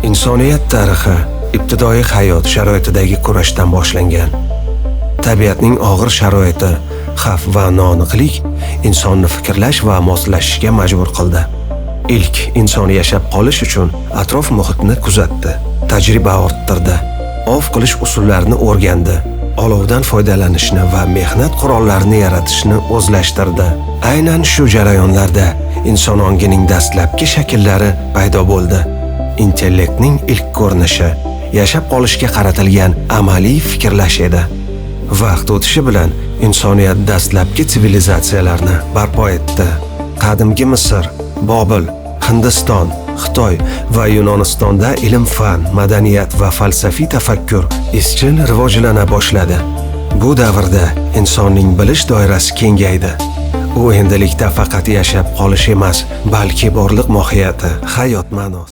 Insoniyat tarixi ibtidoiy hayot sharoitidagi kurashdan boshlangan. Tabiatning og'ir sharoiti, xavf va noaniqlik insonni fikrlash va moslashishga majbur qildi. Ilk inson yashab qolish uchun atrof muhitni kuzatdi, tajriba orttirdi, ov qilish usullarini o'rgandi, olovdan foydalanishni va mehnat qurollarini yaratishni o'zlashtirdi. Aynan shu jarayonlarda inson ongining dastlabki shakllari paydo bo'ldi. Intellektning ilk ko'rinishi yashab qolishga qaratilgan amaliy fikrlash edi. Vaqt o'tishi bilan insoniyat dastlabki sivilizatsiyalarni barpo etdi. Qadimgi Misr, Bobil, Hindiston, Xitoy va Yunonistonda ilm-fan, madaniyat va falsafiy tafakkur izchil rivojlana boshladi. Bu davrda insonning bilish doirasi kengaydi. U endilikda faqat yashab qolish emas, balki borliq mohiyati, hayot ma'nosi